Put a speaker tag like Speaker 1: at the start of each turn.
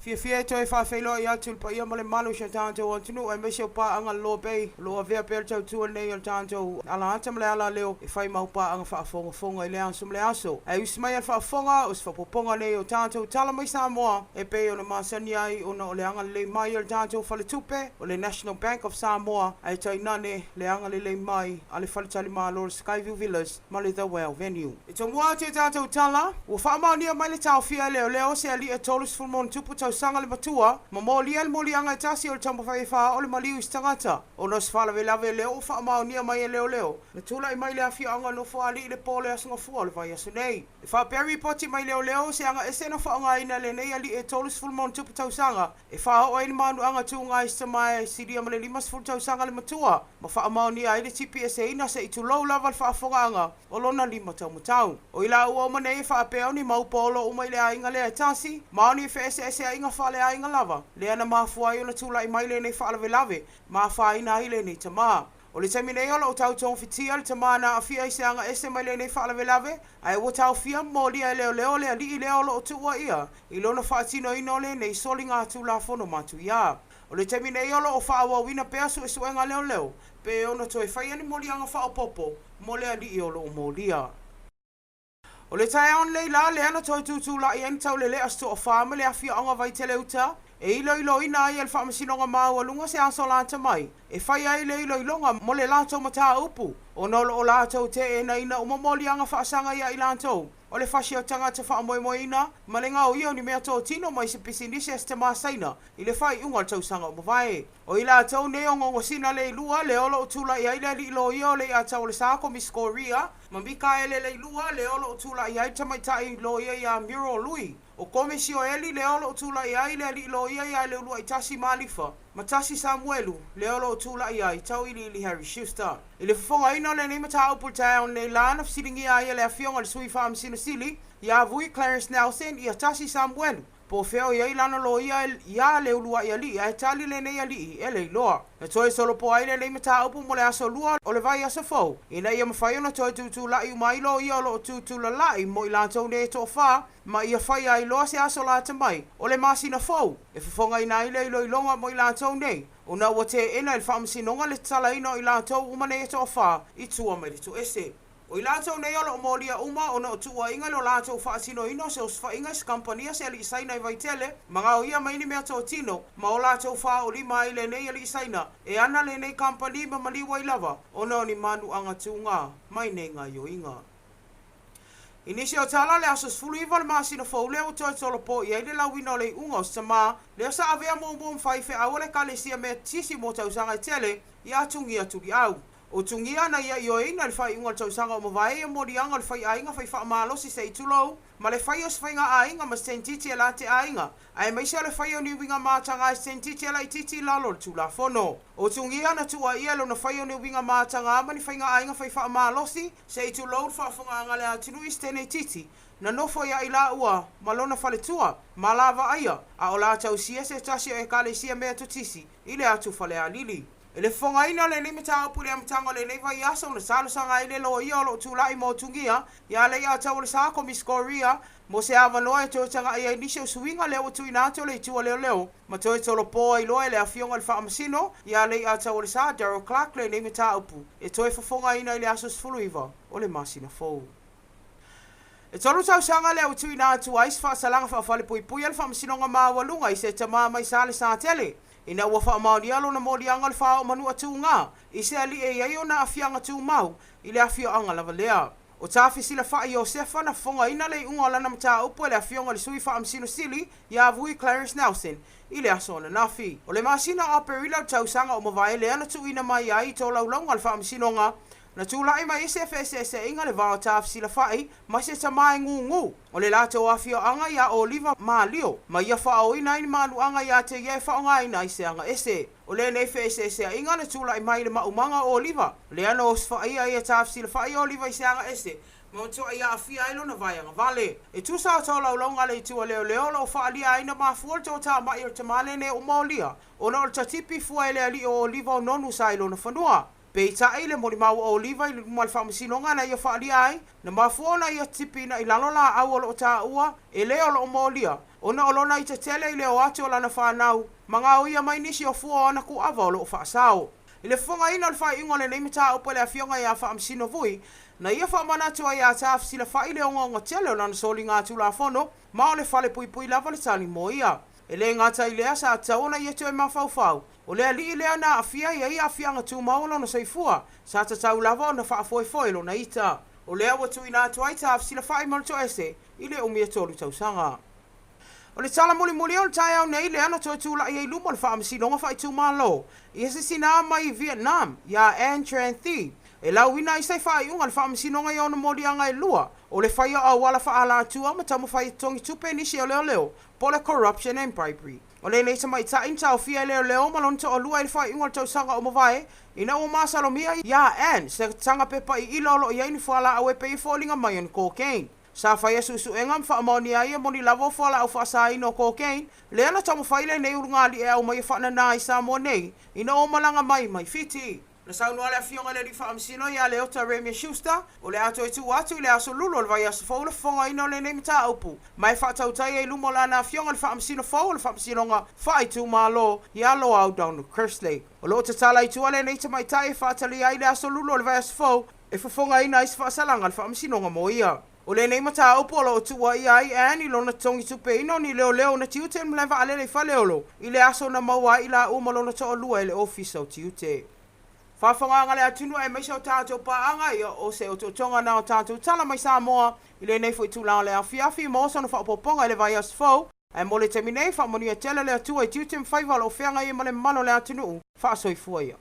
Speaker 1: Fiafia e toe faafeiloai atu i le paia ma le mamalu o si o tatou atunuu aemaise o paaga loloa bei o lo o avea pea le tautua lenei o le tatou ala ata ma le ala leo e fai mau paaga faafogafoga i le aso ma le aso. Ae usi mai a le faafofoga o se faaopoopoga lenei o tatou Tala mai Samoa e pei ona masani ai ona o le agalelei mai o le tatou faletupe o le National Bank of Samoa ae tainane le agalelei mai a le faletalimalo o le Skyview Villas ma le The Well Venue. E tomua atu i tatou tala, ua faamaonia mai le taofia e leoleo se alii e 30+ tausaga le matua, ma molia le moliaga e tasi o le taumafai e faaoo le maliu i se tagata. Ona o se faalavelave lea ua faamaonia mai e leoleo, na tulai mai le afioaga Nofoalii i le po o le Aso Gafua o le vaiaso nei. E faapea ripoti mai leoleo, se aga ese na faaaogaina e lenei alii e 30+ tausaga e faaoo ai le manuaga tuga i se tama e silia ma le 50 tausaga le matua, ma faamaonia ai le tipi eseina se i tulou lava le faafofogaaga o lona lima taumatau. O i laua uma nei e faapea o ni mau paolo uma i le aiga lea e tasi, ma o ni feeseeseaiga faaleaiga lava, lea na mafua ai ona tulai mai lenei faalavelave ma afaina ai lenei tama. O le taimi nei o lo o tau togafitia le tama na aafia i se aga ese mai lenei faalavelave, ae ua taofia ma molia e leoleo le alii lea o lo o tuuaia i lona faatinoina o lenei soligatulafono matuia. O le taimi nei o lo o faaauauina pea suesuega a leoleo pe ono toe faia ni moliaga faaopoopo mo le alii o lo o molia. O le taeao nei la lea na toe tutulai ai ni taulelea se toafa mai le afioaga Vaitele-uta e iloiloina ai e le Faamasinoga Maualuga se aso lata mai e fai ai le iloiloga mo le latou mataupu ona o lo o latou teenaina uma moliaga faasaga ia i latou o le fasi o tagata faamoemoeina ma le gaoia o ni meatotino mai se pisinisi a se tama Saina i le faaiuga o le tausaga ua mavae. O i latou nei o Gogosina Leilua, lea o lo o tulai ai le alii loia o Leiatau o le Sa Komisi Korea, ma Mikaele Leilua, lea o lo o tulai ai le tamaitai loia ia Muriel Lui. O Komisi o Eli, lea o lo o tulai ai le alii loia ia Leuluaitasi Malifa, ma Tasi Samuelu, lea o lo o tulai ai Tauiliili Harry Schuster. I le fofogaina o lenei mataupu i le taeao nei la na fesiligia ai e le Afioga i le Sui Faamasino Sili ia Vui Clarence Nelson ia Tasi Samuelu, Po o fea o i ai lana loia iā le uluai alii ae tali lenei alii e le iloa. Na toe solopo ai lenei mataupu mo le aso lua o le vaiaso fou, ina ia mafai ona toe tutulai uma ai loia o lo o tutulalai mo i latou nei e toafa, ma ia faia ai loa se aso lata mai o le masina fou e fofogaina ai le iloiloga mo i latou nei, ona ua teena e le Faamasinoga le tatalaina o i latou uma nei e toafa i tua mai le toese. O i latou nei o lo o molia uma ona o tuuaiga i lo latou faatinoina o se osofaiga i se kamupani a se alii Saina i Vaitele, ma gaoia mai ni meatotino ma o latou faaolima ai lenei alii Saina e ana lenei kamupani ma maliu ai lava ona o ni manuaga tuga mai nei gaoioiga. I nisi o tala, le aso 19 o le masina fou lea ua toe tolopo i ai le lauina o le iuga o se tama lea sa avea muamua ma faifeau a le Ekalesia Metotisi mo tausaga e tele ia Tugia Tuliau. O Tugia na ia ioeina i le faaiuga o le tausaga ua mavae ia moliaga o le faiaiga fai faamalosi se i tulou, ma le fai o se faiga aiga ma se tentiti e la te aiga, aemaise o le fai o ni uiga mataga e se tentiti e laitiiti i lalo o le Tulafono. O Tugia na tuuaia i lona fai o ni uiga mataga ma ni faiga aiga fai faamalosi se i tulou le faafogaaga a le atunuu i se tenetiti na nofo ia i laua ma lona faletua ma la vaaia, a o la tausia se tasi o Ekalesia Metotisi i le atu Falealili. I le fofogaina o lenei mataupu i le amataga o lenei vaiaso na talosaga ai le loia o lo o tulai mo Tugia ia Leiatau o le Sa Komisi Korea mo se avanoa e toe tagai ai nisi o suiga lea ua tuuina atu e le Itu a Leoleo ma toe tolopo ai loa e le Afioga i le Faamasino ia Leiatau o le Sa Daryl Clarke lenei mataupu e toe fofogaina i le aso 19 o le masina fou. E tolu tausaga lea ua tuuina atu ai se faasalaga faafalepuipui a le Faamasinoga Maualuga i se tama mai Salesatele ina ua faamaonia lona moliaga o le faaoo manua tuga i se alii e i ai ona aafiaga tumau i le afioaga lava lea. O Tafesilafai Iosefa na fofogaina le iuga o lana mataupu e le Afioga i le Sui Faamasino Sili ia Vui Clarence Nelson i le aso ananafi. O le masina o Aperila o le tausaga ua mavae lea na tuuina mai ai i tolaulauga a le Faamasinoga Na tulai mai ai se feeseeseaiga le va o Tafesilafai ma se tama e gūgū o le latou afioaga ia Oliva Malio, ma ia faaoina ai ni manuaga ia te ia e faaaogaina ai se aga ese. O lenei feeseeseaiga na tulai mai i le maumaga o Oliva, lea na osofai ai e Tafesilafai Oliva i se aga ese, ma matuai aafia ai lona vaeaga vale. E tusa o tolaulauga a le Itu a Leoleo o lo o faaalia ai na mafua le toatamai o le tama lenei o Molia ona o le tatipi fua e le alii o Oliva o Nonu sa i lona fanua. Peitai, le molimau o Oliva i luma o le faamasinoga na ia faaalia ai, na mafua ona ia tipiina i lalo laau o lo o taua e le o lo o molia, ona o lona ita tele i le o atu o lana fanau ma gaoia mai nisi o fua o ana kuava o loo faasao. I le fofogaina o le faaiuga o lenei mataupu e le Afioga ia Faamasino Vui, na ia faamanatu ai ia Tafesilafai le ogaoga tele o lana soliga tulafono ma o le falepuipui lava le tali mo ia. E le gata i lea, sa tatau ona ia toe mafaufau, o le alii lea na aafia i ai aafiaga tumau o lona soifua, sa tatau lava ona faafoefoe lona ita. O lea ua tuuina atu ai Tafesilafai ma le toese i le umi e 3 tausaga. O le tala mulimuli o le taeao nei lea na toe tula'i ai i luma o le Faamasinoga Faaitumalo ia se tinā mai Vietnam ia Ann Tran Thi e lauina ai se faaiuga a le Faamasinoga i ona moliaga e lua o le faia o auala faaalatua ma taumafai e totogi tupe nisi o leoleo po o le corruption and bribery. O lenei tamaitai na taofia e leoleo ma lona toalua i le faaiuga o le tausaga ua mavae ina ua masalomia ia Ann se taga pepa iila o lo o i ai ni fualaau e pei e foliga mai o ni cocaine. Sa faia suesuega ma faamaonia ai e moni lava o fualaau faasaina o cocaine lea na taumafai lenei ulugalii e aumaia faanana i Samoa nei ina ua malaga mai mai Fiti. Na saunoa le Afioga i le Alii Faamasino ia Leota Remia Schuster, o le a toe tuu atu i le aso Lulu o le vaiaso fou le fofogaina o lenei mataupu, ma e faatautai ai i luma o lana Afioga le Faamasino fou o le Faamasinoga Faaitumalo ia Loau Donald Kerslake. O lo o tatala i tua lenei tamaitai e faatalia ai le aso Lulu o le vaiaso fou e fofogaina ai se faasalaga a le Faamasinoga mo ia. O lenei mataupu o lo o tuuaia ai Ann i lona totogi tupeina o ni leoleo na tiute i le malae vaalele i Faleolo i le aso na maua ai i laua ma lona toalua e le Ofisa o Tiute. Faafofogaaga a le atunuu aemaise o tatou paaga ia o se otootoga na o tatou tala mai Samoa i lenei foi tulaga o le afiafi mo sona faaopoopoga i le vaiaso fou. Ae mo le taimi nei, faamanuia tele le Atua i tiute ma faiva o lo o feagai ai ma le mamalu o le atunuu. Faasoifua ia.